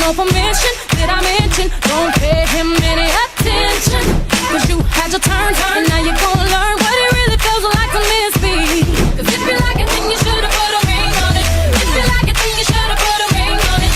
no permission. Did I mention? Don't pay him any attention. 'Cause you had your turn, and now you're gonna learn what it really feels like to miss me. 'Cause if you like it, then you should've put a ring on it. If you like it, then you should've put a ring on it.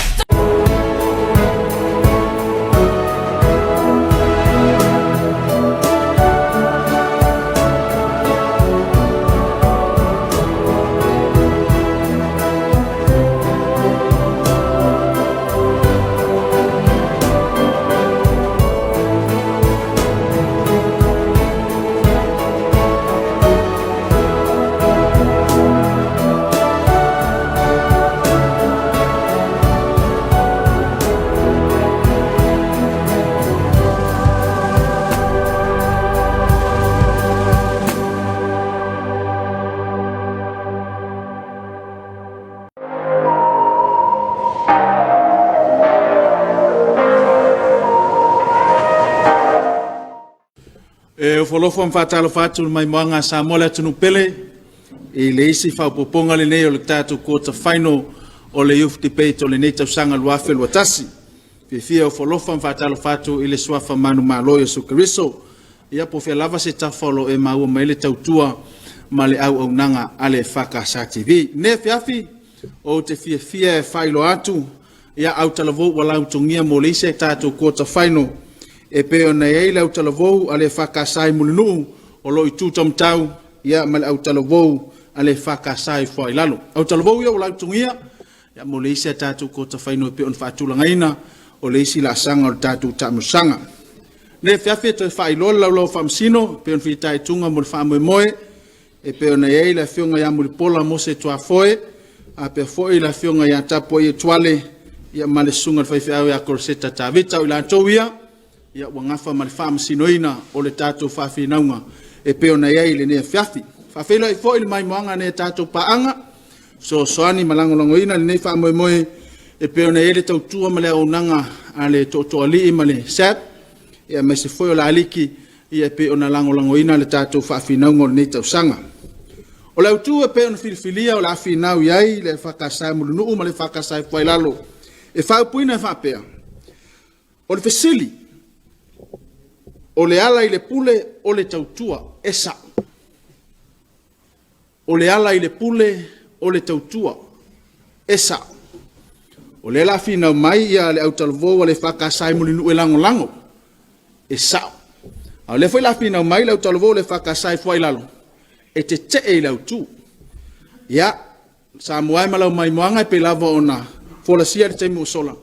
E ofolofo ma faatalofa atu le maimoaga a Samoa le atunuu pele i le isi faaopoopoga lenei o le tatou quarter final o le Youth Debate o lenei tausaga 2021. Fiafia e ofolofa ma faatalofa atu i le suafa manumalo Iesu Keriso. Ia po o fea lava se tafa o lo o e maua mai le tautua ma le auaunaga a le EFKS TV. Nei afiafi, ou te fiafia e faailoa atu ia autalavou ua lautogia mo le isi a tatou quarter final e pei ona i ai le autalavou a le EFKS i Mulinuu o lo o i Tuutamatau ia ma le autalavou a le EFKS i Fuailalo. Autalavou ia ua lautogia ia mo le isi a tatou quarter final e pei ona faatulagaina o le isi laasaga o le tatou taamilosaga. Nei afiafi e toe faailoa le laulau faamasino e pei ona fitaituga mo le faamoemoe e pei ona i ai le afioga ia Mulipola Mose Tuafoe, faapea foi le afioga ia Tapuaia Tuale ia ma le susuga i le faifeau ia Koloseta Tavita. O i latou ia, ia ua gafa ma le faamasinoina o le tatou faafinauga e pei ona i ai i lenei afiafi. Faafeiloai foi le maimoaga a tatou paaga, fesoasoani ma lagolagoina lenei faamoemoe e pei ona i ai le tautua ma le auaunaga a le Tootooalii ma le SAB, aemaise foi o le Aliki e pei ona lagolagoina le tatou faafinauga o lenei tausaga. O le autu e pei ona filifilia o le a finau i ai le EFKS i Mulinuu ma le EFKS i Fuailalo e faaupuina e faapea, o le fesili, o le ala i le pule o le tautua e sa'o. O le ala i le pule o le tautua e sa'o. O lea o le a finau mai le autalavou a le EFKS i Mulinuu e lagolago e sa'o. A o lea foi o le a finau mai le autalavou a le EFKS i Fuailalo e tete'e i le autu. Ia, Samoa e ma lau maimoaga e pei lava ona folasia i le taimi ua sola,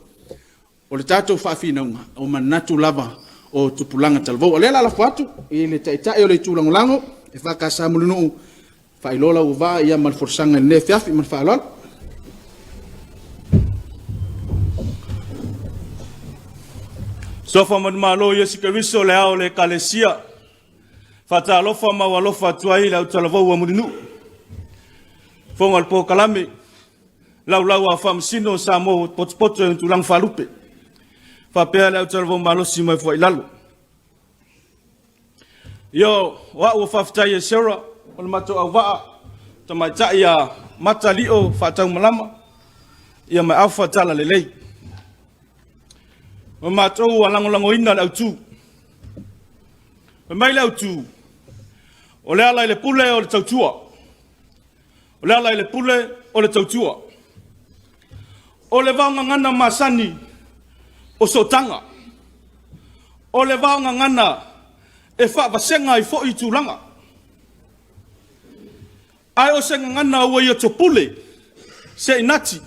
o le tatou faafinauga, o manatu lava o tupulaga talavou. O lea o le a lafo atu i le Taitai o le Itu Lagolago EFKS Mulinuu, faailoa lau auvaa ia ma le folasaga i lenei afiafi. Ma le faaaloalo. Suafa manumalo Iesu Keriso le ao o le Ekalesia. Faatalofa ma alofa atu ai le autalavou a Mulinuu. Fofoga o le polokalame, laulau a faamasino o Samoa ua potopoto i tulaga faalupe. Faapea le autalavou malosi mai Fuailalo. Io, o au ua faafetai e Sarah, o le matou auvaa, tamaitai a Mata Lio Faataumalama, ia ma Alpha Talalelei. Ma matou ua lagolagoina le autu. Fai mai le autu, o le ala i le pule o le tautua. O le ala i le pule o le tautua. O le vaogagana masani o sootaga. O le vaogagana e faavasega ai foi tulaga. Ae o se gagana ua ia topule se inati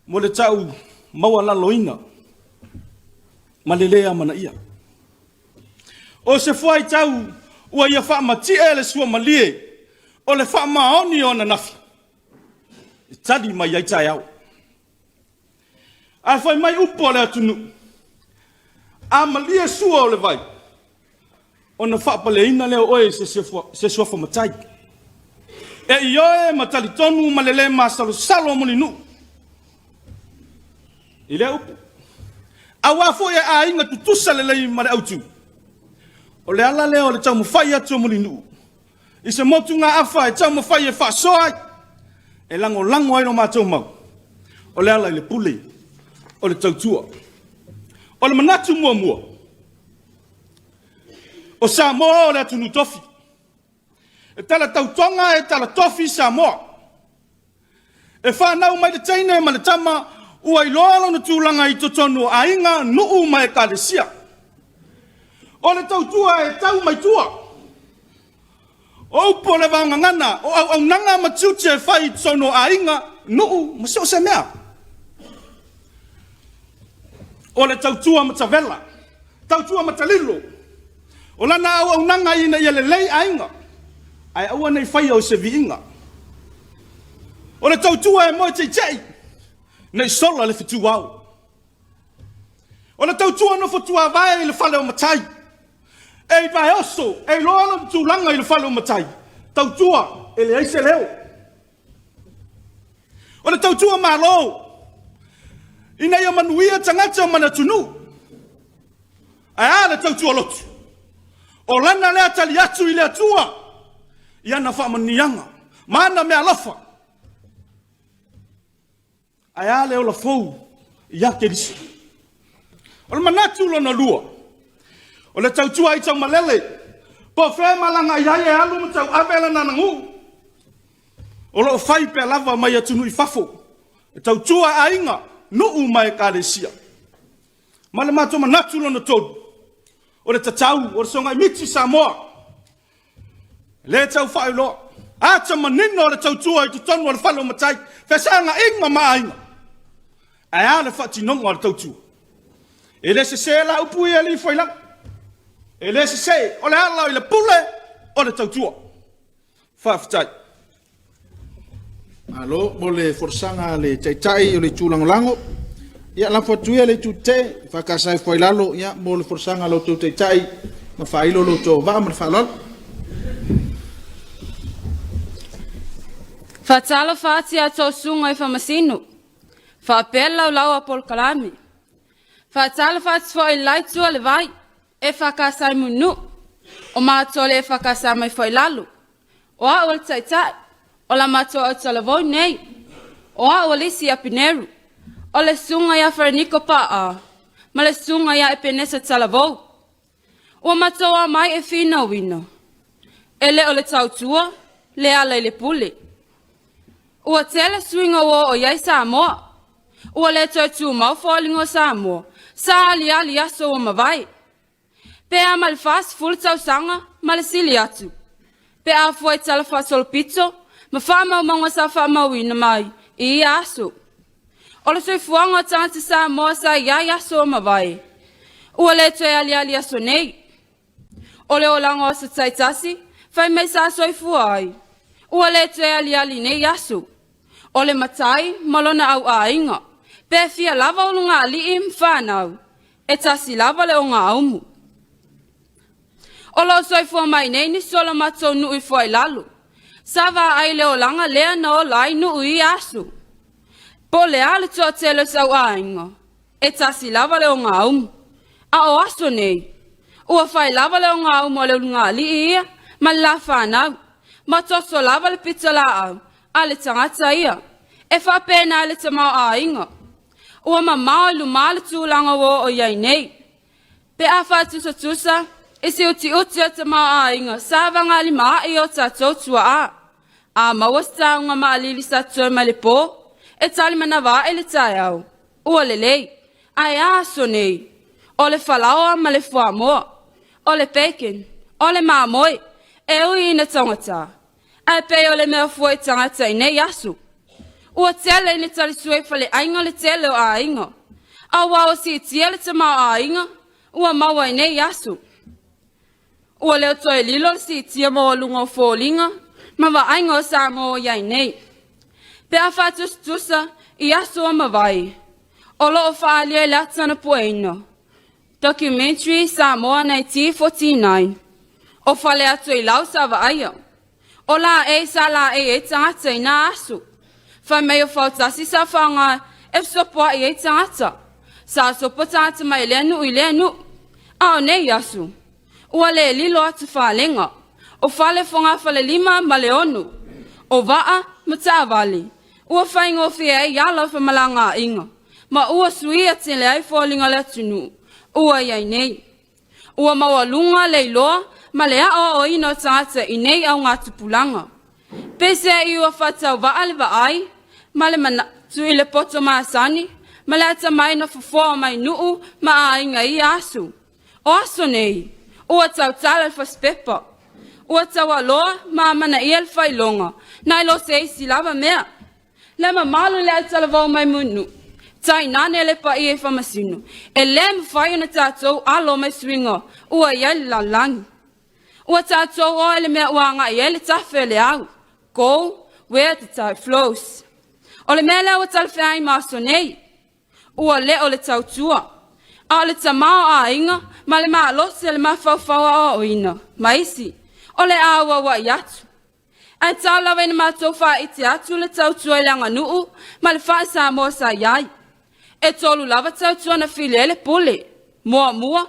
mo le tau maualaloina ma le lē amanaia. O se fuaitau ua ia faamatie le suamalie o le faamaoni o ananafi e tali mai ai taeao. Ae fai mai upu a le atunuu, a malie sua o le vai, ona faapaleina lea o oe i se suafa matai. E ioe ma talitonu ma le lē masalosalo o Mulinuu i lea upu. Aua foi e aiga tutusa lelei ma le autu. O le ala lea o le taumafai atu o Mulinuu i se motugaafa e taumafai e faasoa ai, e lagolago ai lo matou mau. O le ala i le pule. o le tautua. O le manatu muamua, o Samoa o le atunuu tofi. E tala tautoga e tala tofi Samoa. E fanau mai le teine ma le tama ua iloa lona tulaga i totonu o aiga, nuu ma ekalesia. O le tautua e tau mai tua. O upu o le vaogagana, o auaunaga ma tiute e fai i totonu o aiga, nuu ma so o se mea. O le tautua matavela, tautua matalilo. O lana auaunaga ina ia lelei aiga, ae aua ne i faia o se viiga. O le tautua e moe teitei, ne i sola le fetuao. O le tautua nofo tuavae i le fale o matai, e i vaeoso, e iloa lona tulaga i le fale o matai, tautua e leai se leo. O le tautua Malo, ina ia manuia tagata ma le atunuu. Ae a le tautua lotu? O lana lea tali atu i le Atua i ana faamanuiaga ma ana meaalofa. Ae a le ola fou ia Keriso? O le manatu lona lua, o le tautua ai taumalele, po o fea e malaga i ai e alu ma tauave lana nuu. O lo o fai pea lava mai atunuu i fafo, e tautua aiga, nuu ma ekalesia. Ma le matou manatu lona tolu, o le tatau o le sogaimiti Samoa. E le tau faailoa. Ata manino o le tautua i totonu o le fale o matai, fesagaiga ma aiga. Ae a le faatinoga o le tautua? E le sese la upu ia alii fuailagi. E le sese, o le ala i le pule o le tautua. Faafetai. Malo mo le folasaga a le Taitai o le Itu Lagolago. Ia, lafo atu ia le Itu Tetee, EFKS i Fuailalo, ia, mo le folasaga a lo outou Taitai ma faailo lo outou vaa ma le faaaloalo. Faatalofa atu ia outou susuga i Faamasino, faapea le laulau a polokalame. Faatalofa atu foi i le la itu o le vai, EFKS i Mulinuu, o matou o le EFKS mai Fuailalo. O au o le taitai, o la matou autalavou nei. O au o Lisi Apineru, o le susuga ia Fereniko Paa ma le susuga ia Epenesa Talavou. Ua matou omai e finauina, e le o le tautua le ala i le pule. Ua tele suiga ua oo i ai Samoa. Ua le toe tumau foliga o Samoa sa aliali i aso ua mavae. Pe a ma le 40 tausaga ma le sili atu, pe a fua i talafaasolopito ma faamaumauga sa faamauina mai i ia aso. O le soifuaga o tagata Samoa sa i ai aso ua mavae, ua le toe aliali aso nei. O le olaga o aso taitasi, fai mai sa soifua ai, ua le toe aliali i nei aso. O le matai ma lona auaiga, pe fia lava ulugalii ma fanau, e tasi lava le ogaumu. O lo o soifua mai nei nisi o lo matou nuu i Fuailalo, sa vaai i le olaga lea na ola ai nuu i ia aso. Po o le a le toatele o si auaiga, e tasi lava le ogaumu. A o aso nei, ua fai lava le ogaumu a le ulugalii ia ma le la fanau, ma toso lava le pitolaau a le tagata ia. E faapena i le tamaoaiga. Ua mamao i luma le tulaga ua oo i ai nei. Pe a faatusatusa i se utiuti o le tamaoaiga sa vagalimaai o tatou tuaa. A maua se taoga maalili sa totoe mai le po, e talimanava ae le taeao, ua lelei. Ae a aso nei? O le falaoa ma le fuamoa, o le bacon, o le mamoe, e ui ina taugata, ae pei o le mea fua i tagata i nei aso. Ua tele ina talisua i faleaiga le tele o aiga, aua ua siitia le tamaoaiga ua maua i nei aso. Ua le o toe lilo le siitia maualuga o foliga ma vaaiga o Samoa o i ai nei. Pe a faatusatusa i aso ua mavae, o lo o faaalia i le ata na pueina, Documentary Samoa 1949, o Faleatoilau sa vaaia, o laei sa laei ai tagata i na aso. Fai mai o fautasi sa faaaoga e fesopoai ai tagata. Sa sopo tagata mai lea nuu i lea nuu. A o nei aso, ua le lilo atu falega, o fale fogafalelima ma le ono, o vaa ma taavale, ua faigofie ai ala o femalagaaiga. Ma ua suia tele ai foliga o le atunuu ua i ai nei. Ua maualuga le iloa ma le aoaoina o tagata i nei augatupulaga. Peiseai ua faatauvaa le vaai ma le manatu i le poto masani ma le atamai na fofoa mai nuu ma aiga i ia aso. O aso nei, ua tautala le fasipepa, ua taualoa ma amanaia le faailoga nai lo se isi lava mea. Le mamalu i le autalavou mai Mulinuu, tainane le paia i Faamasino, e le mafai ona tatou alo mai suiga ua i ai le lalolagi. Ua tatou o i le mea ua agai i ai le tafe o le au, go where the tide flows. O le mea lea ua talafeagai ma aso nei, ua le o le tautua, a o le tamaoaiga ma le malosi o le mafaufau aoaoina ma isi o le a auauai atu. Ae tau lava ina matou faaite atu le tautua i le aganuu ma le faa-Samoa sa i ai. E tolu lava tautua na fili ai le pule. Muamua,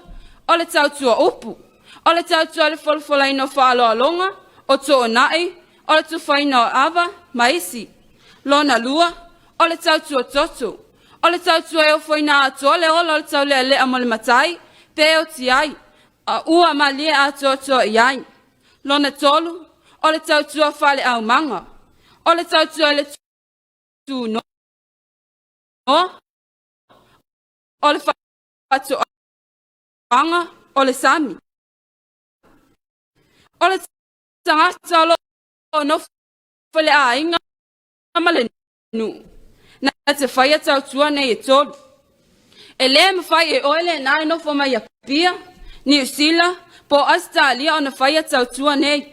o le tautua upu, o le tautua i le folafolaina o faaaloaloga, o toonai, o le tufaina o ava ma isi. Lona lua, o le tautua toto, o le tautua e ofoina atoa le ola o le taulealea mo le matai pe oti ai, a ua malie atoatoa i ai. Lona tolu, o le tautua faaleaumaga, o le tautua i le tunoa, o le faatoaga, o le sami. O le tagata o lo o nofo i le aiga ma le nuu, na te faia tautua nei e tolu. E le mafai e oe lena e nofo mai Apia, Niu Sila, po o Ausetalia ona faia tautua nei,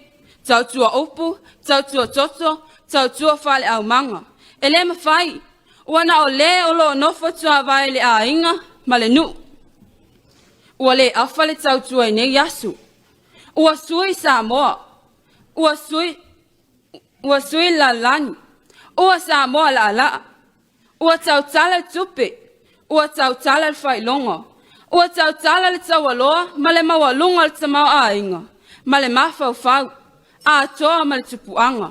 tautua upu, tautua toto, tautua faaleaumaga. E le mafai, ua na o le o lo o nofo tuavae i le aiga ma le nuu. Ua le afa le tautua i nei aso. Ua sui Samoa, ua sui Ua sui le lalolagi, ua Samoa laalaa, ua tautala le tupe, ua tautala le faailoga, ua tautala le taualoa ma le maualuga o le tamaoaiga ma le mafaufau, atoa ma le tupuaga.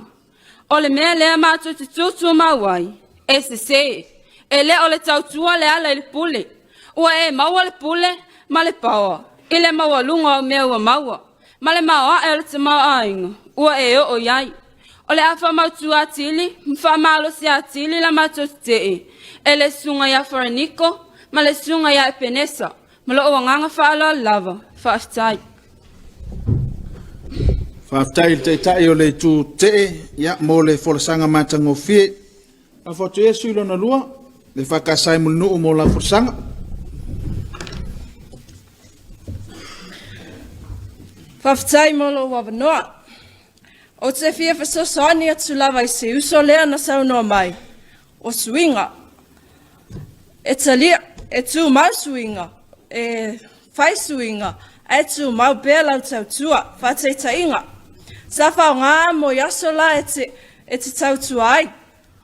O le mea lea matou te tutumau ai, e sese, e le o le tautua le ala i le pule. Ua e maua le pule ma le paoa i le maualuga o mea ua maua ma le maoae o le tamaoaiga ua e oo i ai. O le a faamautu atili ma faamalosi atili la matou tetee e le Susuga ia Fereniko ma le Susuga ia Epenesa. Ma lou agaga faaaloalo lava, faafetai. Faafetai i le Taitai o le Itu Tetee ia, mo le folasaga matagofie. Lafo atu ia sui lona lua, le EFKS i Mulinuu mo lau folasaga. Faafetai mo lou avanoa. Ou te fia fesoasoani atu lava i se uso lea na saunoa mai, o suiga. E talia, e tumau suiga, e fai suiga, ae tumau pea lau tautua. Faataitaiga, sa faaaoga mo i aso la e te, e te tautua ai.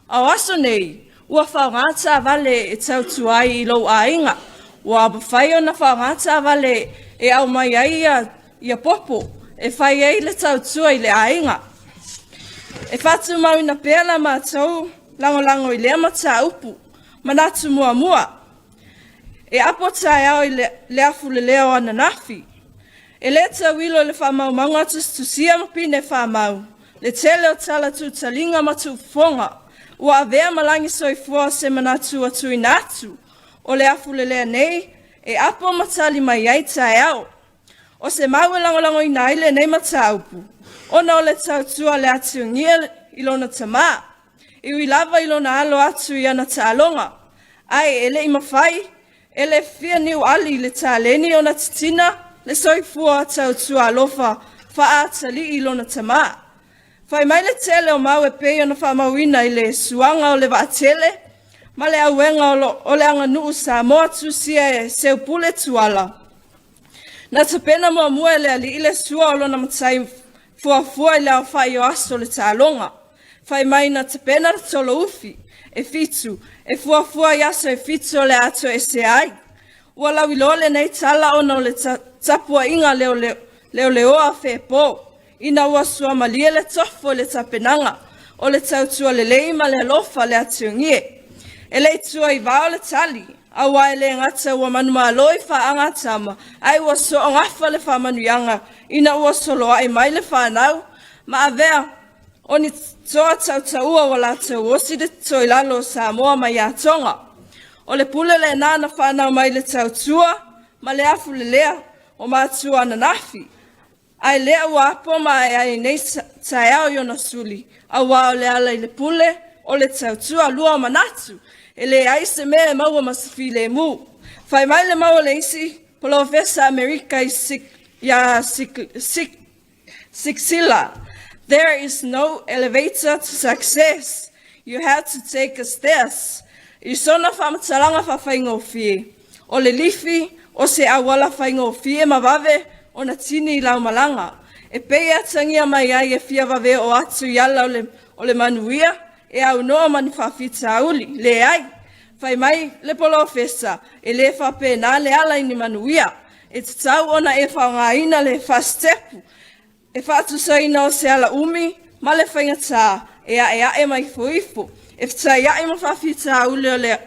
A o aso nei, ua faaaoga taavale e tautua ai i lou aiga. Ua mafai ona faaaoga taavale e aumai ai ia, ia popo e fai ai le tautua i le aiga. E faatumauina pea la matou lagolago i lea mataupu. Manatu muamua, e apo taeao i le, le afulelea o ananafi. E le tauilo i le faamaumauga tusitusia ma pine faamau, le tele o tala tutaliga ma tuufofoga ua avea ma lagi soifua o se manatu ua tuuina atu. O le afulelea nei e apo ma tali mai ai taeao. O se mau e lagolagoina ai lenei mataupu, ona o le tautua a le atiugia i lona tamā, e ui lava i lona alo atu i ana taaloga, ae e le i mafai e le fia niuali i le taleni ona titina le soifua tautua alofa faa-atalii i lona tamā. Fai mai le tele o mau e pei ona faamauina i le suaga o le vaatele ma le auega o le aganuu Samoa tusia e Seupule Tuala. Na tapena muamua e le alii le sua o lona matai fuafua i le aofai o aso o le taaloga. Fai mai na tapena le toloufi e fitu e fuafua i aso e fitu o le a toesea ai. Ua lauiloa lenei tala ona o le tapuaiga leoleoa a Feepo ina ua suamalie le tofo i le tapenaga o le tautua lelei ma le alofa le atiugie. E le i tua i vao le tali, auā e le gata ua manumalo i faaga a tama, ae ua soogafa le faamanuiaga ina ua soloai mai le fanau ma avea o ni toa tautaua ua latou osi le toilalo o Samoa mai Atoga. O le pule lena na fanau mai le tautua ma le afulelea o matua ananafi, Ae lea ua apo ma aeae ai nei taeao i ona suli, auā o le ala i le pule, o le tautua. Lua o manatu, e leai se mea e maua ma se filemu. Fai mai le mau a le isi polofesa Amerika ia Zig Ziglar, There is no elevator to success, you have to take a stairs. I sona faamatalaga faafaigofie, o le lifi o se auala faigofie ma vave ona tini i lau malaga, e pei e atagia mai ai e fia vave oo atu i ala o le manuia e aunoa ma ni faafitauli. Leai, fai mai le polofesa, e le faapena le ala i ni manuia. E tatau ona e faaaogaina le fasitepu e faatusaina o se ala umi ma le faigata e aeae ma ifoifo, e fetaiai ma faafitauli o le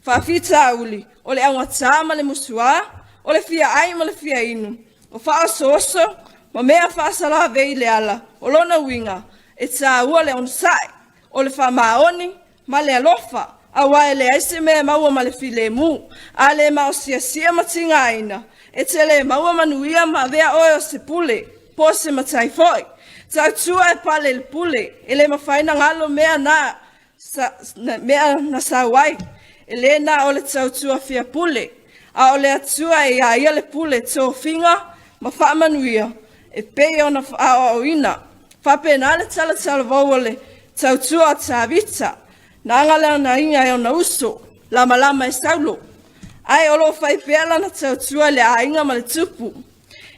faafitauli o le augata ma le musuā, o le fia ai ma le fia inu, o faaosooso ma mea faasalavei le ala. O lona uiga, e taua le onosai, o le faamaoni ma le alofa, auā e leai se mea e maua ma le filemu. A le maosiasia ma tigaina, e te le maua manuia ma avea oe o se pule, po o se matai foi. Tautua e pale i le pule, e le mafai ona galo mea na sa, mea na sau ai. E le na o le tautua fia pule, a o le Atua e iā ia le pule, tofiga ma faamanuia e pei ona aoaoina. Faapena le talatalavou o le tautua a Tavita, na agaleagaina e ona uso, lamalama e Saulo, ae o lo o fai pea lana tautua i le aiga ma le tupu.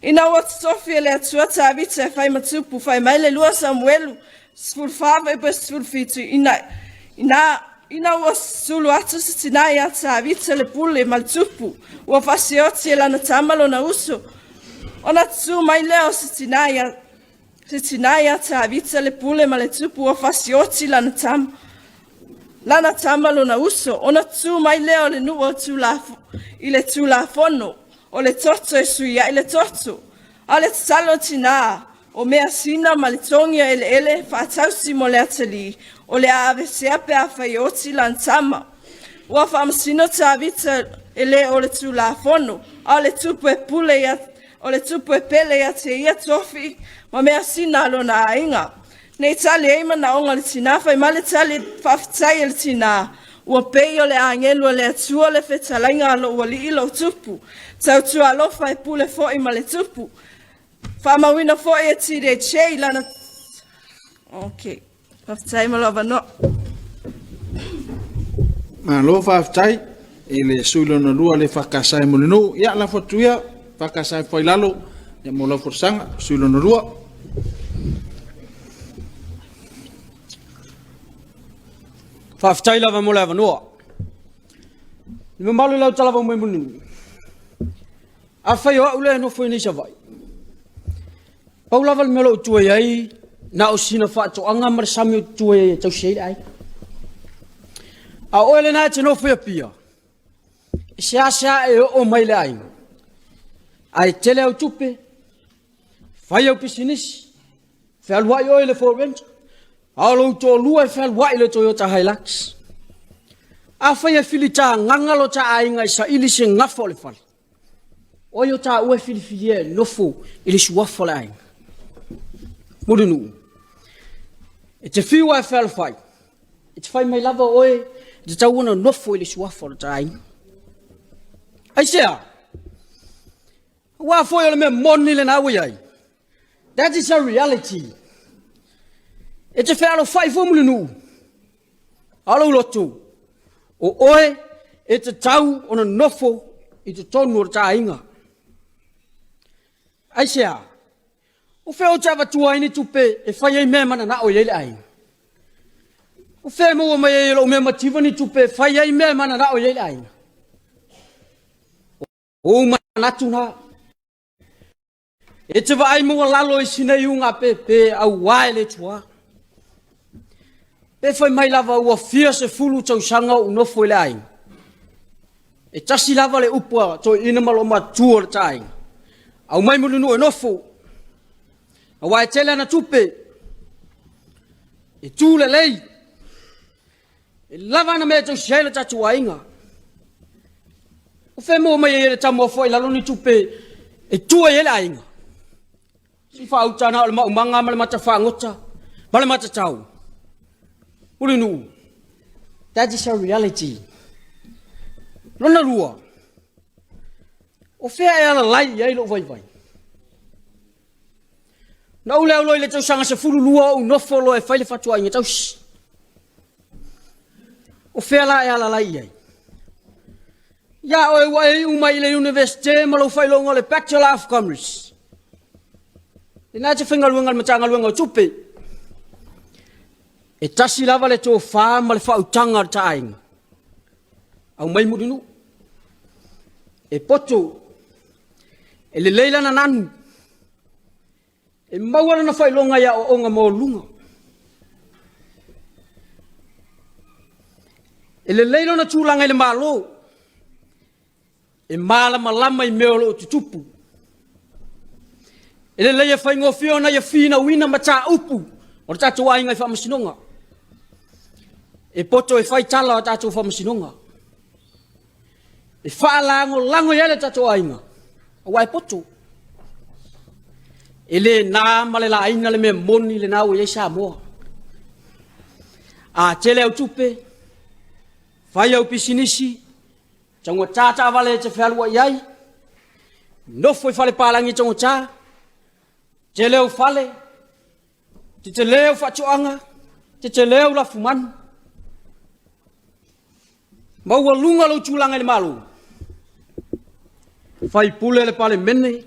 Ina ua totofi e le Atua Tavita e fai ma tupu, fai mai le 2 Samuelu 14:17, ina ua sulu atu se tinā iā Tavita le pule ma le tupu, ua fasioti e lana tama lona uso. Ona tutu mai lea o se tinā iā se tinā iā Tavita le pule ma le tupu, ua fasioti lana tama lana tama lona uso. Ona tutu mai lea o le nuu o Tulafono, i le Tulafono, o le toto e sui ai le toto. A o le tatalo tinā, o measina ma le togi o eleele faatausi mo le atalii, o le a aveesea pe afai e oti lana tama. Ua faamasino Tavita e le o le Tulafono, a o le tupu e pule ia, o le tupu e pele ia te ia tofi ma measina a lona aiga. Nei tali ai manaoga o le tinā, fai mai le tali faafetai a le tinā, ua pei o le agelu a le Atua le fetalaiga a lou alii lou tupu. Tautua alofa e pule foi ma le tupu. Faamauina foi e TDJ lana. Ok. Faafetai mo lou avanoa. Malo faafetai i le sui lona lua le EFKS e Mulinuu. Ia, lafo atu ia, EFKS e Fuailalo, ia mo lau folasaga, sui lona lua. Faafetai lava mo le avanoa. Le mamalu i lau talavou mai Mulinuu. Afai o au lea e nofo i nei Savaii, pau lava le mea o lo o tua i ai, na o sina faatoaga ma le sami o tua i ai e tausi ai le aiga. A o oe lena e te nofo i Apia, e seasea e oo mai le aiga, ae tele au tupe, fai au pisinisi, fealuai oe i le Ford Ranger, a o lou toalua e fealuai i le Toyota Hilux. Afai e filitagaga lo ta aiga e saili se gafa o le fale, O ai o taua e filifilia e nofo i le suafa o le aiga? Mulinuu, e te fiu lava e fealofai, e te fai mai lava oe e tatau ona nofo i le suafa o le ta aiga. Aisea? Aua foi o le mea moni lena ua i ai. That is a reality. E te fealofai foi Mulinuu, A o lou loto, o oe e tatau ona nofo i totonu o le ta aiga. Aisea? O fea ou te avatua ai ni tupe e fai ai mea e mananao i ai le aiga? O fea e maua mai ai e lou mea mativa ni tupe e fai ai mea e mananao i ai le aiga? O ou manatu na. E te vaai maualalo i sina iuga pepe auā e le tuā. Pe fai mai lava ua fia sefulu tausaga o ou nofo i le aiga. E tasi lava le upu a toeaiina ma olomatua o le ta aiga, aumai Mulinuu e nofo, aua e tele ana tupe, e tu lelei, e lava ana mea e tausi ai lo tatou aiga. O fea e maua mai ai e le tama o foai i lalo ni tupe e tua i ai le aiga? Si faauta na o le maumaga ma le mata fagota ma le matatau. Mulinuu, that is a reality. Lona lua, o fea e alalai i ai lou vaivai? Na ou le auloa i le tausaga 12 o ou nofo loa e fai le fatuaiga tausi. O fea la e alalai i ai? Ia oe ua e iu mai i le Universite ma lou faailoga o le Bachelor of Commerce. Lena e te faigaluega i le Matagaluega o Tupe. E tasi lava le tofa ma le faautaga a le ta aiga. Aumai Mulinuu. E poto, e lelei lana nanu, E maua lona faailoga i aoaoga maualuluga. E lelei lona tulaga i le Malo. E malamalama i mea o lo o tutupu. E lelei e faigofie ona ia finauina mataupu o le tatou aiga i faamasinoga. E poto e fai tala o tatou faamasinoga. E faalagolago i ai le tatou aiga, aua e poto. E le na ma le laina le mea moni lena ua i ai Samoa. A tele au tupe, fai au pisinisi, taugata taavale e te fealuai ai, nofo i fale palagi taugata, tele au fale, tetele au faatoaga, tetele au lafumanu, maualuga lou tulaga i le Malo, faipule le Palemene,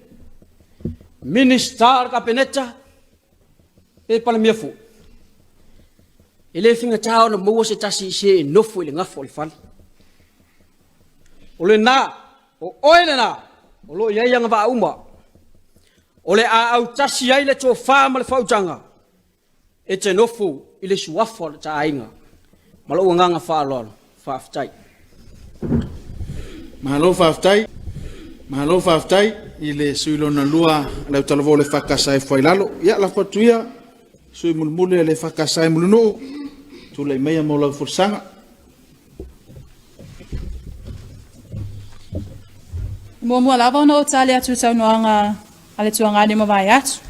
Minisita o le Kapeneta, pe Palemia foi. E le faigata ona maua se tasi se e nofo i le gafa o le fale. O lena, o oe lena, o lo o i ai agavaa uma. O le a autasi ai le tofa ma le faautaga e te nofo i le suafa o le ta aiga. Ma lou agaga faaaloalo, faafetai. Malo faafetai. Malo faafetai i le sui lona lua le autalavou o le EFKS e Fuailalo. Ia, lafo atu ia sui mulimuli o le EFKS e Mulinuu, tulai maia mo lau folasaga. Muamua lava ona ou tali atu i le saunoaga a le Tuagane ua mavae atu.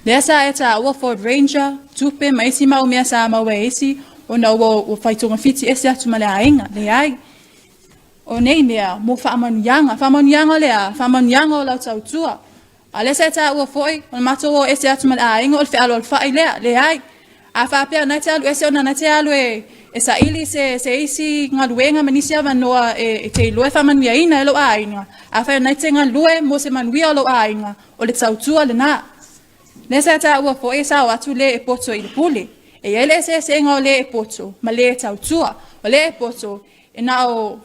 Lea sa e taua Ford Ranger, tupe ma isi mau mea sa maua e isi ona ua fai togafiti ese atu ma le aiga. Leai. O nei mea mo faamanuiaga. Faamanuiaga o le a? Faamanuiaga o lau tautua. A o lea sa e taua foi, o le matou o ese atu ma le aiga o le fealoalofa'i lea. Leai. A faapea o na e te alu ese ona na te alu e, e saili se, se isi galuega ma nisi avanoa e, e te iloa e faamanuiaina ai lou aiga, afai o na e te galue mo se manuia o lou aiga, o le tautua lena. Lea sa taua foi e sao atu le e poto i le pule. E i ai le eseesega o le e poto ma le e tautua. O le e poto, e na o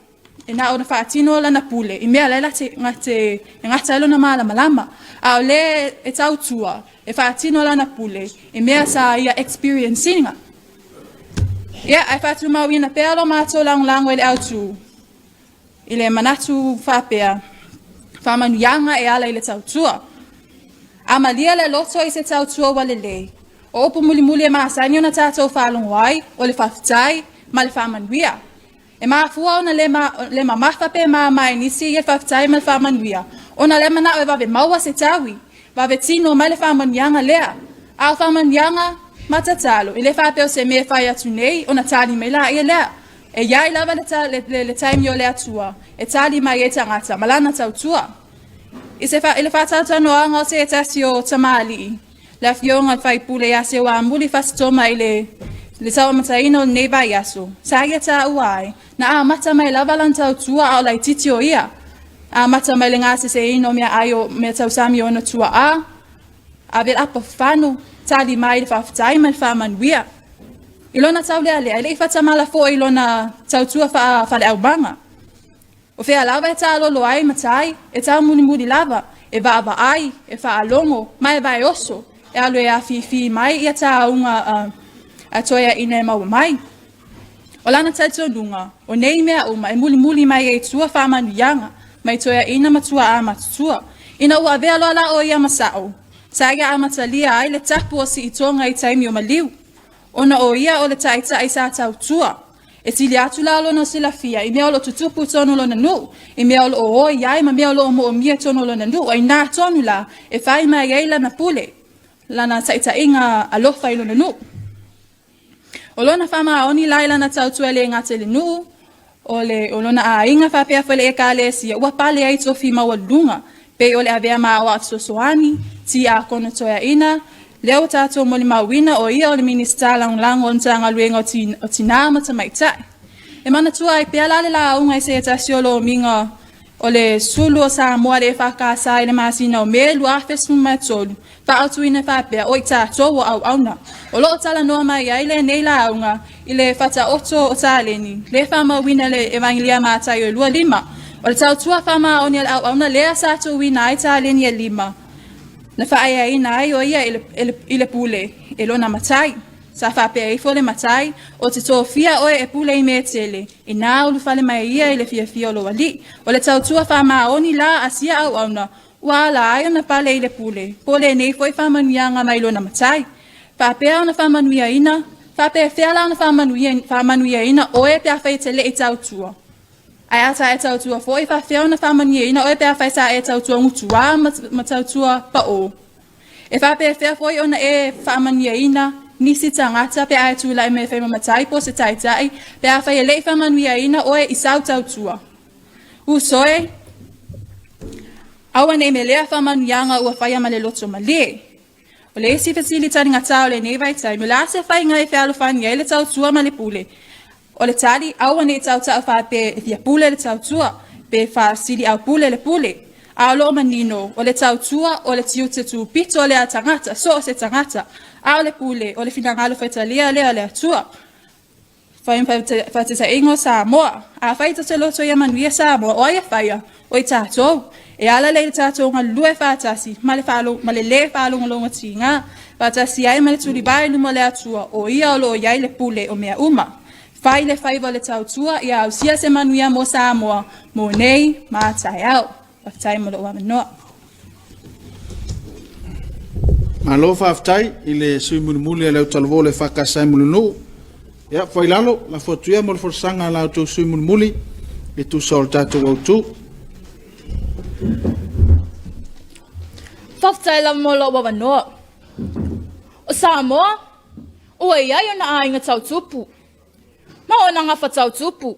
e na ona faatino lana pule i mea la e gate, e gata ai lona malamalama. A o le e tautua, e faatino lana pule i mea sa ia experience ina. Ia, ae faatumauina pea lo matou lagolago i le autu, i le manatu faapea, faamanuiaga e ala i le tautua. A malia le loto i se tautua ua lelei, o upu mulimuli e masani ona tatou faalogo ai, o le faafetai ma le faamanuia. E mafua ona le, ma, le mamafa pe mama e nisi ia le faafetai ma le faamanuia, ona le manao e vave maua se taui, vave tino mai le faamanuiaga lea. A o faamanuiaga ma tatalo, e le faapea o se mea e fai atu nei ona tali mai laia lea. E i ai lava le, ta, le, le, le taimi o le Atua e tali mai ai tagata ma lana tautua. I, se fa, i le faatalatalanoaga o se tasi o tamalii, le Afioga i le Faipule ia Seuamuli Fasitoma i le le tauamataina o lenei vaiaso, sa ia taua ai, na amata mai lava lana tautua a o laitiiti o ia. Amata mai le gaseseina o meaai o mea tausami o ona tuaa, ave le apa fano, tali mai le faafetai ma le faamanuia. I lona taulealea, e le i faatamala foi i lona tautua faaleaumaga. O fea lava e taalolo ai matai, e taumulimuli lava, e vaavaai, e faalogo, ma e vaeoso, e alu e afifi mai ia tāuga uh, a toeaina e maua mai. O lana talitonuga, o nei mea uma e mulimuli mai ai tua faamanuiaga mai toeaina ma tuaa matutua. Ina ua avea loa la o ia ma sa'o, sa ia amatalia ai le tapu o siitoga i taimi o maliu, ona o ia o le ta'ita'i sa tautua. E sili atu la lona silafia i mea o lo o tutupu i totonu o lona nuu, i mea o lo o o i ai ma mea o lo o moomia i totonu o lona nuu, a inā tonu la e fai mai ai lana pule, lana taitaiga alofa i lona nuu. O lona faamaoni la i lana tautua e le gata i le nuu, o, le, o lona aiga faapea foi le ekalesia, ua pale ai tofi maualuluga, pei o le avea ma aoao fesoasoani, tiakono toeaina, lea ua tatou molimauina o ia o le Minisita Lagolago o le Matagaluega o Tinā ma Tamaitai. E manatua ai pea la le lauga i se tasi o lomiga o le sulu o Samoa le EFKS i le masina o Me 2013, faaautuina faapea, o i tatou o auauna. O lo o talanoa mai ai lenei lauga i le fataoto o taleni, le faamauina le Evagelia Mataio e 25. O le tautua faamaoni a le auauna lea sa tuuina ai taleni e lima, na faaeaina ai o ia i le pule e lona matai. Sa faapea ifo le matai, o te tofia oe e pule i mea tele, inā ulufale mai ia i le fiafia o lou alii. O le tautua faamaoni la a sia auauna, ua ala ai ona pale i le pule, po o lenei foi faamanuiaga mai lona matai. Faapea ona faamanuiaina, faapefea la ona faamanuiaina oe pe afai e te le i tautua. Ae a sa e tautua foi, faapefea ona faamanuiaina oe pe afai sa e tautua gutuā ma tautua pao. E faapefea foi ona e faamanuiaina nisi tagata pe a e tulai mai e fai ma matai po o se taitai, pe afai e le i faamanuiaina oe i sau tautua. Uso e, aua ne i melea faamanuiaga ua faia ma le loto malie. O le isi fesili taligatā o lenei vaitaimi, o le a se faiga e fealofani ai le tautua ma le pule? O le tali, aua ne i tautau faapea e fia pule le tautua, pe faasiliaupule le pule. A o lo o manino, o le tautua o le tiute tupito lea a tagata, so o se tagata. A o le pule, o le finagalo faitalia lea o le Atua. Fai ma faataitaiga o Samoa. Afai tou te loto ia manuia Samoa, o ai e faia? O i tatou. E ala lea i le tatou galulue faatasi ma le, ma le lē faalogologotiga, faatasi ai ma le tulivae i luma o le Atua, o ia o lo o i ai le pule o mea uma. Fai le faiva o le tautua ia ausia se manuia mo Samoa, mo nei ma a taeao. Faafetai mo lou avanoa. Malo faafetai i le sui mulimuli a le autalavou o le EFKS i Mulinuu. Ia, Fuailalo, lafo atu ia mo le folasaga a la outou sui mulimuli e tusa o le tatou autu. Faafetai lava mo lou avanoa. O Samoa, ua i ai ona aiga tautupu, ma ona gafa tautupu.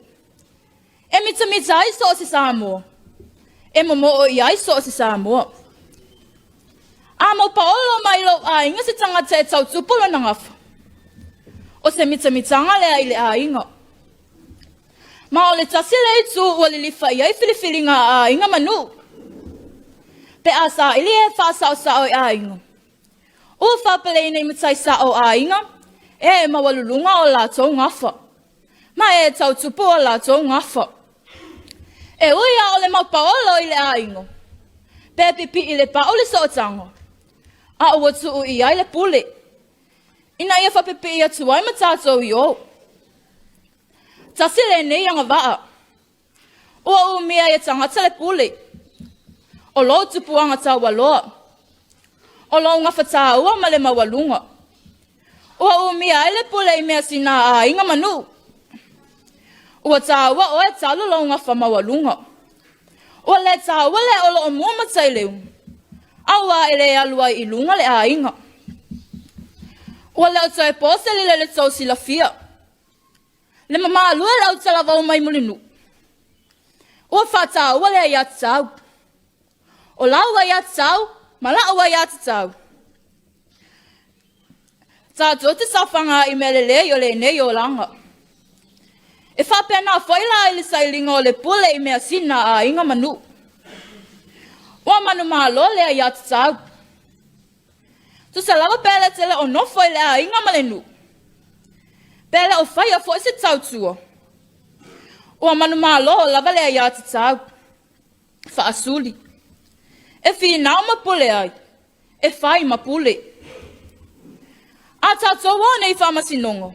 E mitamita ai so o se Samoa, e momoo i ai so o se Samoa. A mau paolo mai lou aiga se tagata e tautupu lona gafa, o se mitamitaga lea i le aiga. Ma o le tasi lea itu ua lilifa i ai filifiliga a aiga ma nuu. Pe a saili e faasaosao i aiga, ua faapeleina i matai sao o aiga e maualuluga o latou gafa, ma e tautupu o latou gafa. E ui a o le mau paolo i le aiga, pe pipii le pau le sootaga, a ua tuu i ai le pule, ina ia faapipii atu ai ma tatou i o. Tasi lenei agavaa, ua umia e tagata le pule, o lou tupuaga taualoa, o lou gafataua ma le maualuga. Ua umia ai le pule i mea sina a aiga ma nuu. Ua taua oe talu lou gafa maualuga. Ua le taua le o loo mua Mataileu, aua e le alu ai i luga le aiga. Ua le o toe po se lilo i le tou silafia, le mamalu e le autalavou mai Mulinuu. Ua faataua le aiatatau. O lau aiatatau ma la'u aiatatau. Tatou te saofaga ai i mea lelei o lenei olaga. E faapena foi la i le sailiga o le pule i measina a aiga ma nuu. Ua manumalo le aiatatau. Tusa lava pe le tele o nofo i le aiga ma le nuu, pe le o faia foi se tautua, ua manumalo lava le aiatatau. Faasuli. E finau ma pule ai, e fai ma pule. A tatou o nei faamasinoga,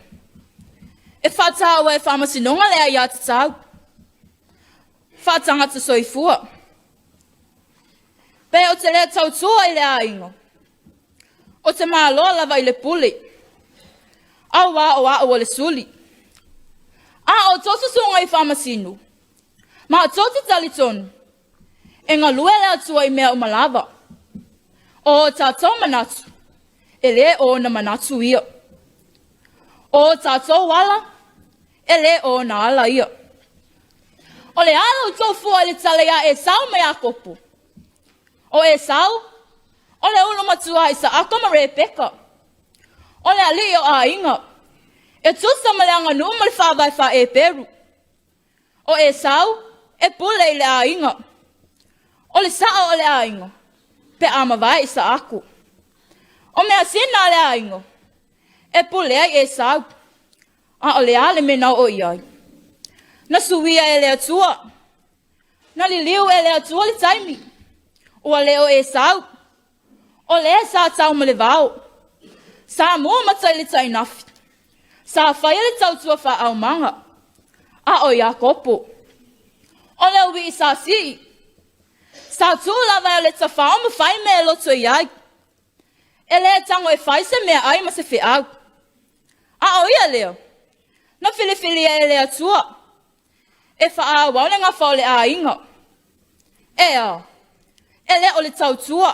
e faataua e faamasinoga le aiatatau faatagata soifua. Pe ou te le tautua i le aiga, ou te malo lava i le pule, auā o au o le suli. A outou susuga i faamasino, matou te talitonu, e galue le Atua i mea uma lava. O o tatou manatu, e le o ona manatu ia. O o tatou ala, e le o ona ala ia. O le a la outou fua i le tala ia Esau ma Iakopo? O Esau, o le ulu matua a Isaaka ma Rebeka. O le alii o aiga, e tusa ma le aganuu ma le faavae faa-Eperu. O Esau, e pule i le aiga. O le sao o le aiga, pe a mavae Isaako. O measina a le aiga, e pule ai Esau, a o le a le mea na oo i ai? Na suia e le Atua, na liliu e le Atua le taimi, ua le o Esau, o lea sa tau ma le vao, sa mua mata i le tainafi, sa faia le tautua faaaumaga, a o Iakopo, o le uii sa sii, sa tu lava e le tafao ma fai mea e loto i ai, e le tago e fai se meaai ma se feau. A o ia lea, na filifilia e le Atua e faaauau le gafa o le aiga. Ea, e le o le tautua,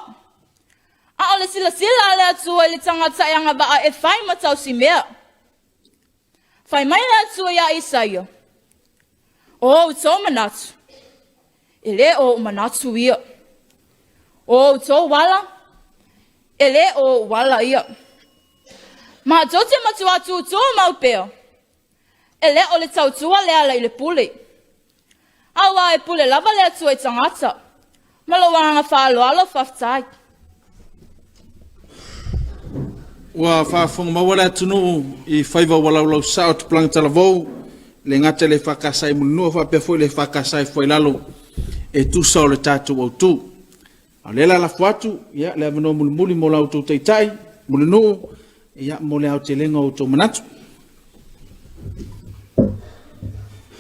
a o le silasila a le Atua i le tagata e agavaa e fai ma tausimea. Fai mai le Atua iā Isaia, O outou manatu, e le o ou manatu ia. O outou ala, e le o ou ala ia. Matou te matua tūtū mau pea, e le o le tautua le ala i le pule. Auā e pule lava le Atua i tagata. Ma lou agaga faaaloalo, faafetai. Ua faafofoga maua le atunuu i faiva ua laulau sao tupulaga talavou, le gata i le EFKS i Mulinuu faapea foi le EFKS i Fuailalo e tusa o le tatou autu. A o lea la lafo atu ia, le avanoa mulimuli mo la outou taitai Mulinuu ia, mo le aotelega o outou manatu.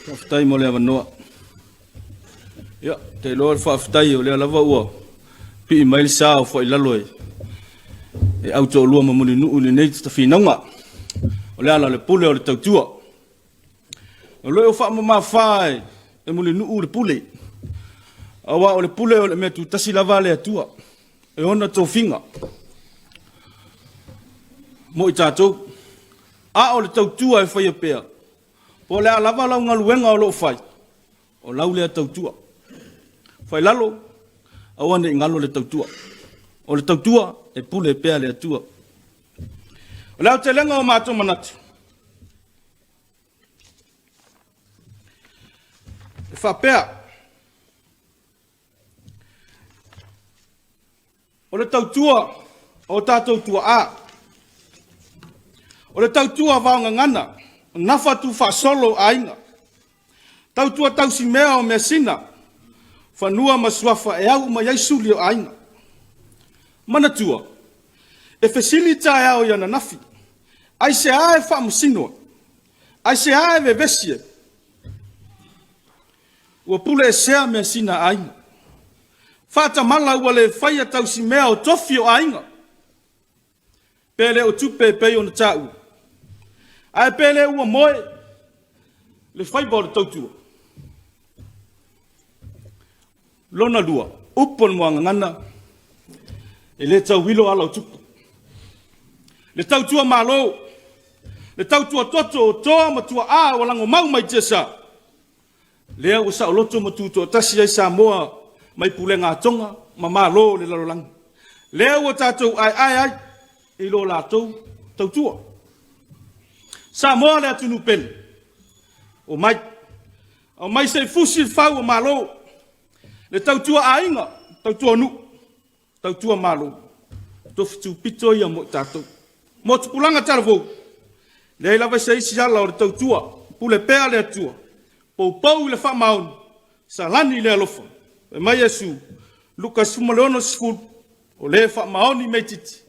Faafetai mo le avanoa. Ia, te iloa le faafetai o lea lava ua pii mai le sa o Fuailalo e e autoolua ma Mulinuu i lenei tafinauga. O le ala o le pule o le tautua. O lo o faamamafa e, e Mulinuu le pule. Aua o le pule o le mea tutasi lava le Atua. E ona tofiga. Mo i tatou. A o le tautua e faia pea. Po o le a lava lau galuega o lo o fai, o lau lea tautua. Failalo, aua ne i galo le tautua. O le tautua e pule pea le Atua. O le aotelega o matou manatu, e faapea, O le tautua o tatou tuaa. O le tautua vaogagana, nafa tuufaasolo o aiga. Tautua tausimea o measina, fanua ma suafa e au uma i ai suli o aiga. Manatua, e fesili taeao i ananafi, aisea e faamasino ai? Aisea e vevesi ai? Ua pule esea measina a aiga. Faatamala ua le faia tausimea o tofi o aiga. Pe le o tupe e pei ona taua. Ae pe le ua moe le faiva o le tautua. Lona lua, upu o le muagagana, e le tauilo ala o tupu. Le tautua malo, le tautua toto o toa ma tuaa ua lagomau mai tiasa, Lea ua saoloto ma tutoatasi ai Samoa mai pulega a Toga ma Malo o le lalolagi. Lea ua tatou aeae ai i lo latou tautua. Samoa le atunuu pele, omai, omai se i fusi le fau o Malo, le tautua aiga, tautua nuu, Tautua Malo, tofi tupito ia mo i tatou. Mo tupulaga talavou, leai lava se isi ala o le tautua, pule pea le Atua, poupou i le faamaoni, salani i le alofa. Fai mai Iesu, Luka 16:10, o le faamaoni meititi.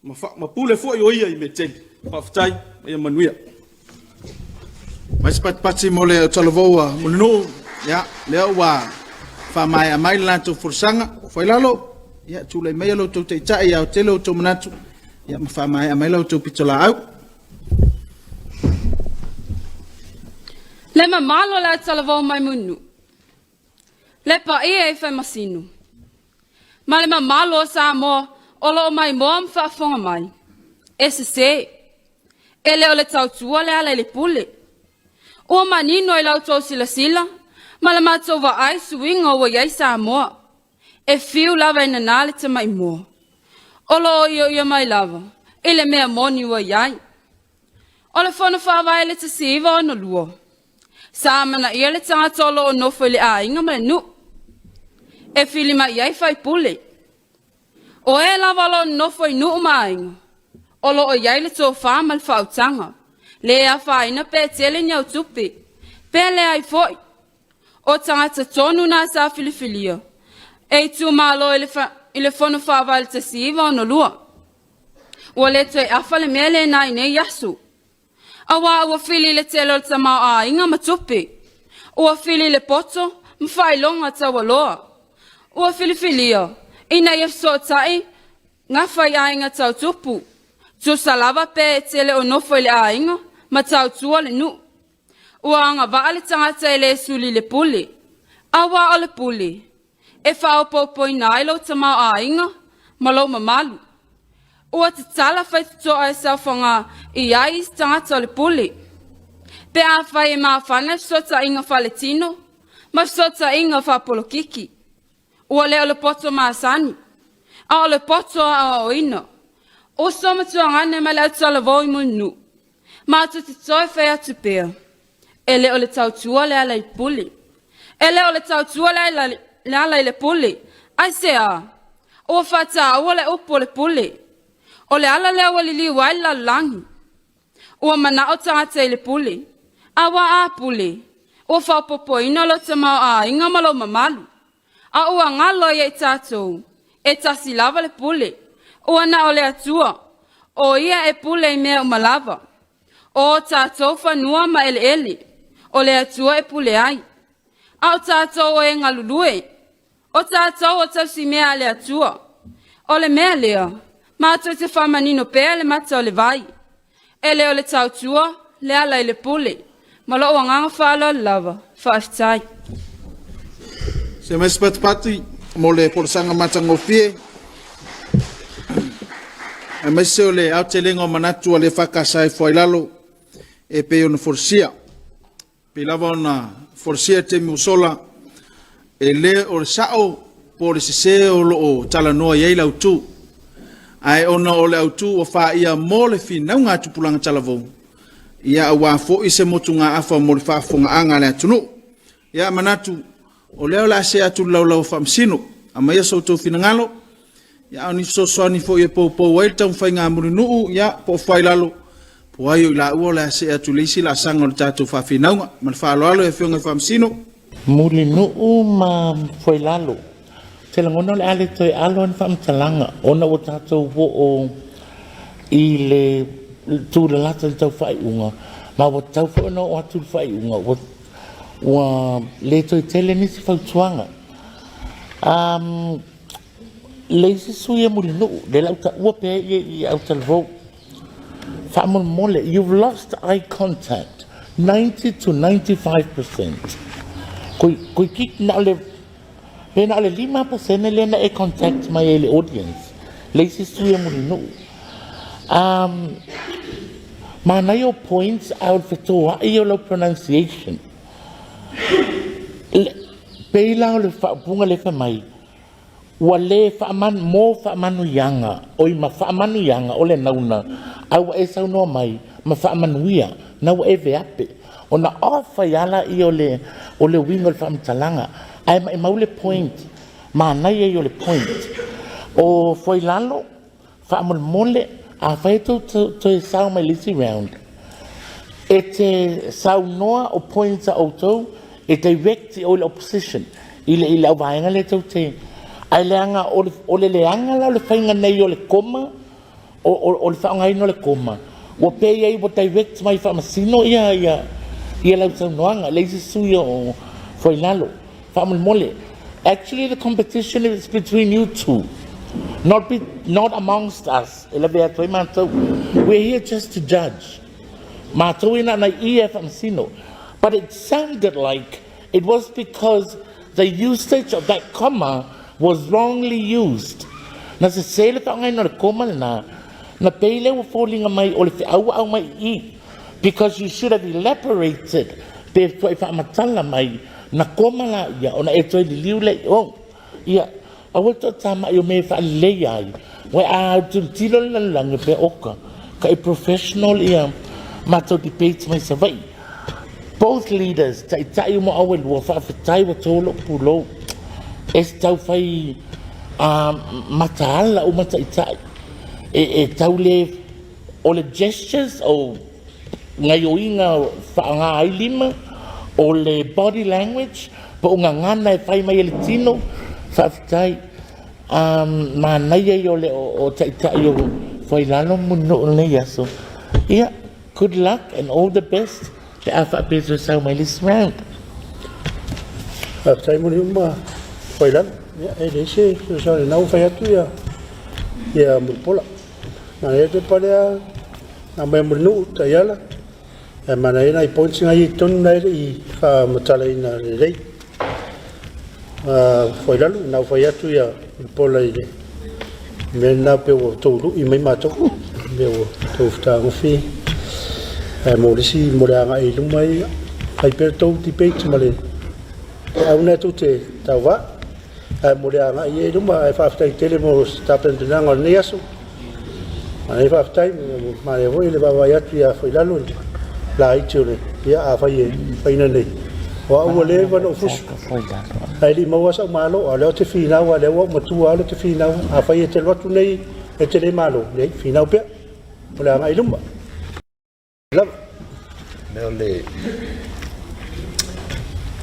Ma, fa, ma pule fo'i o ia i mea tele. Faafetai ma ia manuia. Mai se patipati mo le talavou a Mulinuu. Ia, lea ua faamaea mai le latou folasaga. Fuailalo, ia, tulai maia lo outou taitai ia tele outou manatu, ia, ma faamaea mai la outou pitolaau. Le mamalu o le Atalavou mai Mulinuu, le paia i Faimasino, ma le mamalu o Samoa o lo o maimoa ma faafofoga mai. E sese, e le o le tautua le ala i le pule. Ua manino i la outou silasila ma la matou vaai suiga ua i ai Samoa. E fiu lava e nana le tamaimoa. O lo o ioio mai lava i le mea moni ua i ai. O le Fono Faavae i le 1962, sa amanaia le tagata o lo o nofo i le aiga ma le nuu e filima'i ai faipule. O e lava o lo o nonofo i nuu ma aiga, o lo o i ai le tofa ma le faautaga, le afaina pe tele ni au tupe, pe leai foi. O tagata tonu na sa filifilia e itumalo i le Fono Faavae i le 1962. Ua le toe afa le mea lena i nei aso. Auā ua fili le tele o le tamaoaiga ma tupe. Ua fili le poto ma faailoga taualoa. Ua filifilia ina ia fesootai gafa i aiga tau tupu. Tusa lava pe tele o nofo i le aiga ma tautua le nuu. Ua agavaa le tagata e le suli i le pule. Auā o le pule e faaopoopoina ai lou tamaoaiga ma lou mamalu. Ua tatala faitotoa e saofaga i ai isi tagata o le pule. Pe afai e mafana le fesootaiga faaletino ma fesootaiga faapolokiki. Ua le o le poto masani, a o le poto aoaoina. Uso ma tuagane ma le autalavou i Mulinuu, matou te toe fai atu pea, e le o le tautua le ala i pule. E le o le tautua le ala i le pule. Aisea? Ua faataua le upu o le pule. O le ala lea ua liliu ai le lalolagi. Ua manao tagata i le pule. Auā a pule, ua faaopoopoina lou tamaoaiga ma lou mamalu. A ua galo ia i tatou, e tasi lava le pule. Ua na o le Atua, o Ia e pule i mea uma lava. O o tatou fanua ma eleele, o le Atua e pule ai. A o tatou o e galulue, o tatou o tausimea a le Atua. O le mea lea, matou te faamanino pea le mata o le vai. E le o le tautua le ala i le pule. Ma lou agaga faaaloalo lava, faafetai. Se mai se patipati mo le folasaga matagofie, aemaise o le aotelega o manatu a le EFKS e Fuailalo e pei ona folasia. Pei lava ona folasia i le taimi ua sola, e le o le sao po o le sese o lo o talanoa i ai le autu, ae ona o le autu ua faia mo le finauga a tupulaga talavou, ia aua foi se motugaafa mo le faafofogaaga a le atunuu. Ia manatu, o lea o le a see atu i le laulau a Faamasino, aumaia so outou finagalo, ia a o ni fesoasoani foi e poupou ai le taumafaiga a Mulinuu, ia po o Fuailalo, po o ai o i laua o le a see atu i le isi laasaga o le tatou faafinauga. Ma le faaaloalo i Afioga i Faamasino. Mulinuu ma Fuailalo, ou te lagona o le a le toe alo lava ni faamatalaga ona ua tatou oo i le tulalata i le tau faaiuga, ma ua tatau foi ona oo atu i le faaiuga ua ua le toe tele nisi fautuaga. Um, le isi sui e Mulinuu, le lau taua pea ia i Aotearoa. Faamolemole, you've lost eye contact 90 to 95%. Koi, koi ki, na o le, pe na o le 5% lea na e contact mai ai le audience. Le isi sui e Mulinuu. Um, manaia o points a o le fetoa'i o lau pronunciation. Le, pei la o le faaupuga lea fai mai, ua le faaman, mo faamanuiaga, oi ma faamanuiaga o le nauna, a ua e saunoa mai ma faamanuia, na ua e veape. Ona off ai lava laia o le, o le uiga o le faamatalaga. Ae maimau le point, manaia ia o le point. O Fuailalo, Faamolemole, afai e tou toe sao mai le isi round, e te saunoa o points a outou e direct i o i le opposition, i le i le auvaega lea tou te, ae leaga o le o le leaga la o le faiga nei o le koma, O, o, o le faaaogaina o le koma, ua pei ai ua direct mai i Faamasino ia, ia, ia lau saunoaga, le isi sui o Foilalo. Faamolemole, actually the competition is between you two, not, be, not amongst us. E lavea atu ai matou. We're here just to judge. Matou ina na i e Faamasino. But it sounded like it was because the usage of that comma was wrongly used. Na sese le faaaogaina o le koma lena, na pei lea ua foliga mai o le feau ua aumai i i, because you should have elaborated pe tuai faamatala mai na koma laia ona e toe liliu lea i o. Ia, aua le toatamai o mea e faaleleia ai, uae a tilotilo le lalolagi pea oka, ka i professional ia matou debates mai Savaii. Both leaders, taitai uma au e lua, faafetai ua tou lou pulou. E se tau fai a mataala uma taitai. E, e tau le, o le gestures o gaioiga faaaoga ai lima, o le body language, po o gagana e fai mai e le tino, faafetai. Um, manaia ia o le o, o taitai o Fuailalo Mulinuu lenei aso. Ia, good luck and all the best pe a faapea toe sau mai le isi round. Faafetai Mulinuu ma Fuailalo. Ia, e leai se fesoasoani, lena ua fai atu ia, ia Mulipola. Manaia te pale a na mai Mulinuu taiala. Ae manaia nai points nai i totonu na e le i faamatalaina lelei. Fuailalo, na ua fai atu ia Mulipola i le mea lena pe ua outou lui mai matou, mea ua outou fetagofi. Ae mo le isi, mo le agai i luma ia, fai pea le tou debate ma le feau lena tou te tauva. Ae mo le agai ia i luma, ae faafetai tele mo se tapenapenaga o lenei aso. Manaia faafetai, manaia foi le vaavaai atu ia Fuailalo i le laiti o le, ia afai e faina nei. O au ua leva ona ou fusu, ae le i maua sau malo, a o lea ou te finau lava, lea ua ou matua lava lea ou te finau. Afai e te alu atu nei e te le malo, leai, finau pea, o le agai i luma. Lava. Mea o le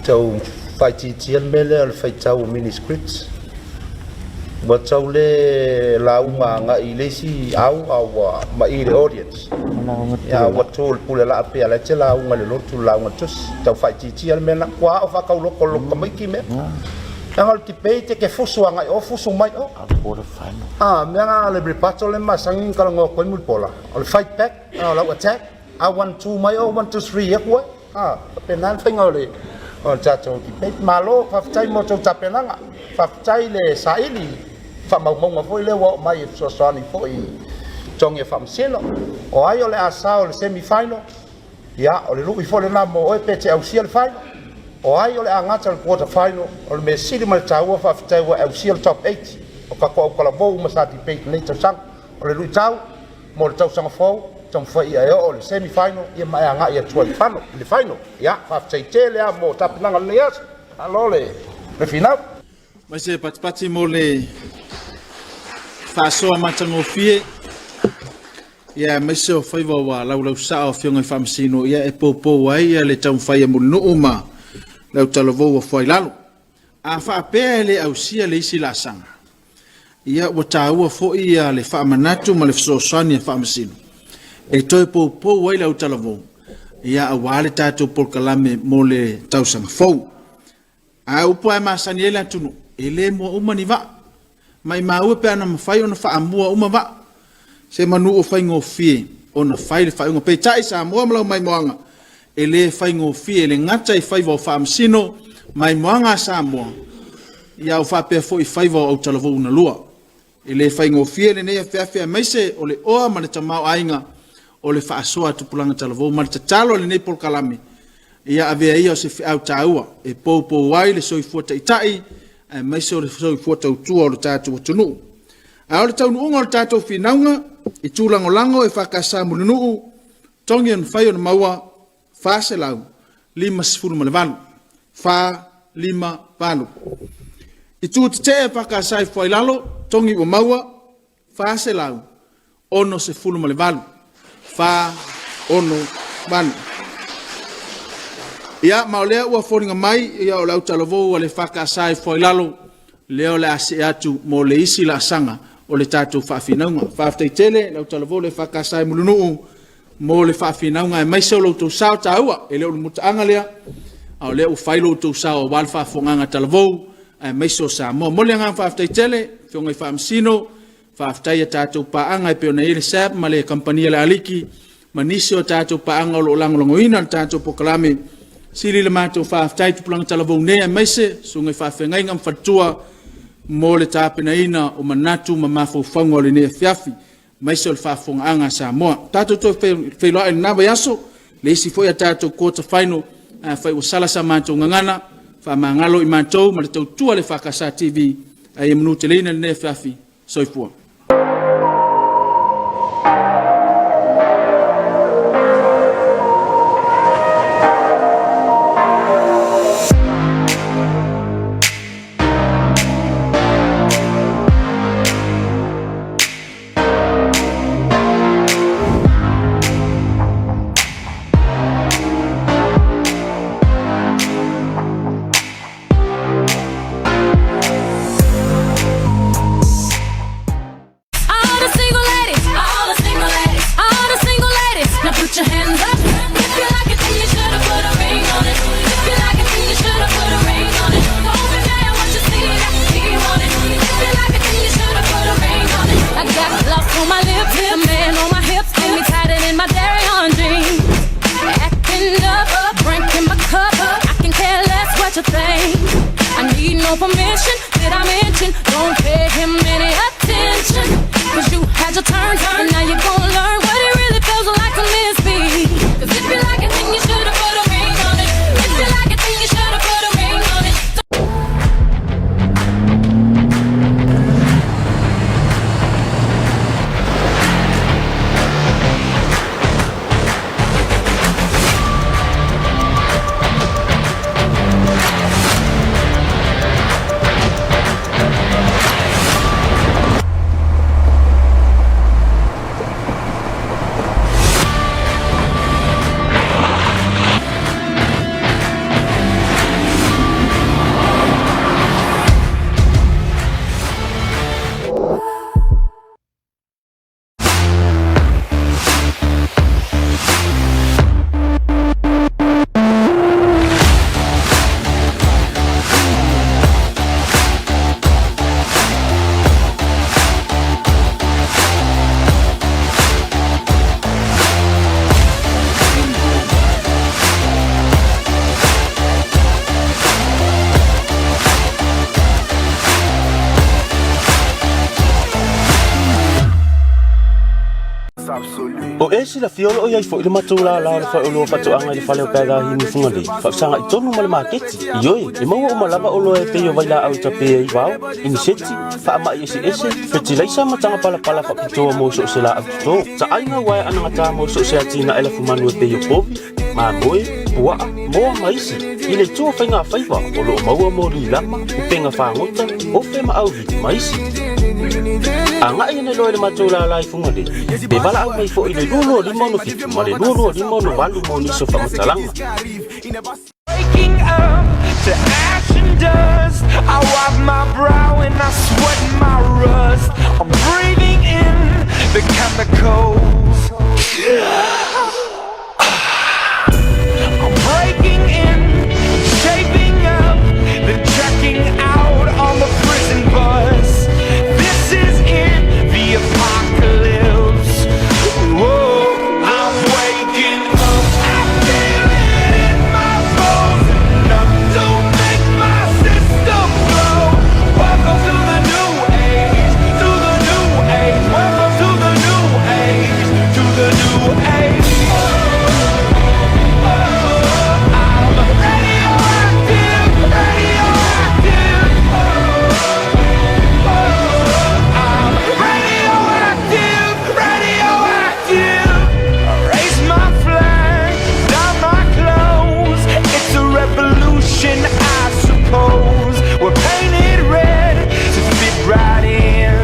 tau faaitiitia le mea lea o le faitau o mini scripts. Ua tau le lauga agai i le isi au a ua ma'i le audience. Ia ua tu le pule laa pea la e te lauga i le lotu le lauga tusi. Tau faaitiitia le mea lena. Ua ao faatauloko le lotu tamaiti mea. Leaga o le debate e ke fusu agai o fusu mai o. Ah, mea na le rebuttal le masani ni talanoa atu ai Mulipola. O le fight back. O lau attack, a one two mai o one two three atu ai. A, faapena le faiga o le o le tatou debate. Malo, faafetai mo tou tapenaga. Faafetai le saili faamaumauga foi lea ua oo mai e fesoasoani foi i togi e faamasino. O ai o le a sao i le semi final? Ia, o le lui foi lena mo oe pe te ausia le final. O ai o le a gata i le quarter final? O le mea sili ma le taua, faafetai ua e ausia le top 8 o tatou autalavou uma sa debate i lenei tausaga. O le luitau mo le tausaga fou, taumafai ia e oo i le semi final ia ma e agai atu ai i le final. Ia, faafetai tele lava mo tapenaga o lenei aso. Malo le le finau. Mai se patipati mo le faasoa matagofie ia aemaise o faiva ua laulausa'a o Afioga i Faamasino ia e poupou ai ia le taumafai a Mulinuu ma le autalavou o Fuailalo. A faapea e le ausia le isi laasaga, ia ua taua foi ia le faamanatu ma le fesoasoani a Faamasino e toe poupou ai le autalavou ia aua le tatou polokalame mo le tausaga fou. A o upu lava e masani ai le atunuu, e le mua uma ni vaa. Maimau e pe ana mafai ona faamua uma vaa, se manu ua faigofie ona fai le faaiuga. Peitai, Samoa ma lau maimoaga, e le faigofie, e le gata i faiva o Faamasino, maimoaga a Samoa, ia ua faapea foi faiva o autalavou na lua. E le faigofie lenei afeafe aemaise o le oa ma le tamaoaiga o le faasoa a tupulaga talavou ma le tatalo a lenei polokalame ia avea ia o se feau taua e poupou ai le soifua taitai aemaise o le soifua tautua o le tatou atunuu. A o le taunuuga o le tatou finauga i tūlagolago e FKS Mulinuu, togi e mafai ona maua 458, 458. Itu tetee FKS i Fuailalo, togi ua maua 468, 468. Ia, ma o lea ua foliga mai ia o le autalavou a le FKS i Fuailalo, lea o le a see atu mo le isi laasaga. o le tatou faafinauga. Faafetai tele lau talavou le EFKS i Mulinuu mo le faafinauga aemaise o lo outou sao taua. E le o le mutaaga lea, a o lea ua fai lo outou sao aua le faafofogaaga talavou aemaise o Samoa. Momoli le agaga faafetai tele, afioga i Faamasino, faafetai i a tatou paaga e pei ona i ai le SABB ma le Kamupani a le Aliki ma nisi o tatou paaga o lo o lagolagoina le tatou polokalame. Sili le matou faafetai i tupulaga talavou nei aemaise susuga i faafeagaiga ma faletua mo le tapenaina o manatu ma mafaufauga o lenei afiafi, aemaise o le faafofogaaga a Samoa. Tatou toe feiloai i lena vaiaso, le isi foi a tatou quarter final, afai ua sala sa matou gagana, faamagalo i matou ma le tautua a le EFKS TV, ae ia manuteleina lenei afiafi. Soifua. All the single ladies, all the single ladies, all the single ladies. Now put your hands up. If you like it, then you should've put a ring on it. If you like it, then you should've put a ring on it. Don't be mad what you see, he want it. If you like it, then you should've put a ring on it. I got gloss on my lips, a man on my hips, get me tighter than my Darion jeans. Acting up, drinking my cup. I can care less what you think. I need no permission. Did I mention? Don't pay him any attention. Cause you had your turn, and now you're gonna learn what it really feels like to miss me. Cause if you like it, then you should've put a ring on it. If you like it, then you should've put a ring on it. O e silafia o lo o i ai foi le matou lala o le faleoloa faatoaga i le fale o Peadahi i Fugalei, faafesagai tonu ma le maketi. Ioe, e maua uma lava oloa e pei o vailaau e tape ai vao, iniseti, faamai eseese, fetilaisa ma taga palapala faapitoa mo so o se laau toto. Taaiga uaea anagata mo so o se atinae lafumanu e pei o povi, mamoe, puaa, moa ma isi. I le itu o faigafaiva, o lo o maua mo lilama, upega fagota, ofe ma auvi, ma isi. Agai ane loa i le matou lala i Fugalei, pe valaau mai foi i le 22 67 ma le 22 68 mo nisi o faamatalaga. Waking up to ash and dust. I wipe my brow and I sweat my rust. I'm breathing in the chemicals. I'm breaking in, shaping up, then checking out on the prison bus. This is it, the apocalypse. Whoa, I'm waking up. I feel it in my bones. Enough to make my system blow. Welcome to the new age, to the new age. Welcome to the new age, to the new age. I'm radioactive, radioactive. I'm radioactive, radioactive. Raise my flag, down my clothes. It's a revolution, I suppose. We're painted red to fit right in.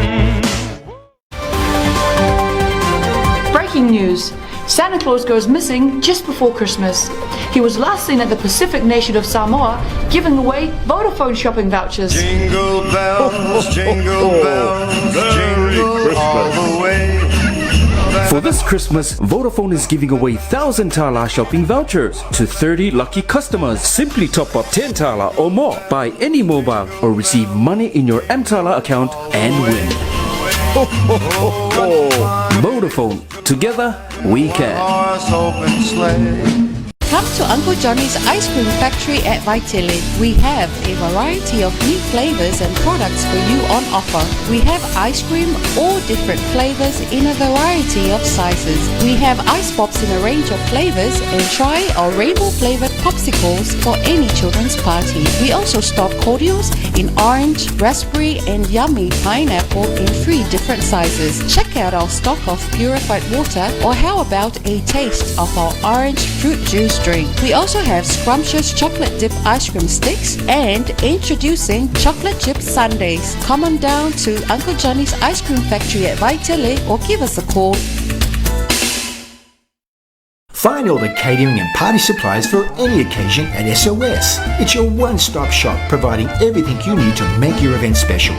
Breaking news Santa Claus goes missing just before Christmas. He was last seen at the Pacific nation of Samoa giving away Vodafone shopping vouchers. Jingle bells, jingle bells, jingle This Christmas, Vodafone is giving away 1,000 Tala shopping vouchers to 30 lucky customers. Simply top up 10 Tala or more, buy any mobile, or receive money in your MTala account and win. Ho, ho, ho, ho. Vodafone, together we can. Come to Uncle Johnny's Ice Cream Factory at Vaitele. We have a variety of new flavors and products for you on offer. We have ice cream, all different flavors in a variety of sizes. We have ice pops in a range of flavors and try our rainbow flavored popsicles for any children's party. We also stock cordials in orange, raspberry and yummy pineapple in three different sizes. Check out our stock of purified water or how about a taste of our orange fruit juice drink. We also have scrumptious chocolate dip ice cream sticks and introducing chocolate chip sundaes. Come on down to Uncle Johnny's Ice Cream Factory at Vaitele or give us a call. Find all the catering and party supplies for any occasion at SOS. It's your one stop shop providing everything you need to make your event special.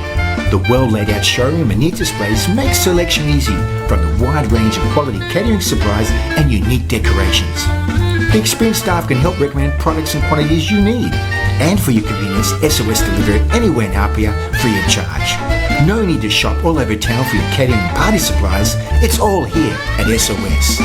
The well laid out showroom and neat displays make selection easy from the wide range of quality catering supplies and unique decorations. The experienced staff can help recommend products and quantities you need. And for your convenience, SOS deliver it anywhere in Apia free of charge. No need to shop all over town for your catering and party supplies. It's all here at SOS.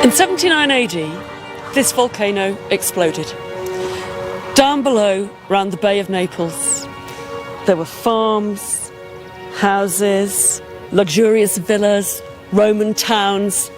In 79 AD, this volcano exploded. Down below, round the Bay of Naples, there were farms, houses, luxurious villas, Roman towns.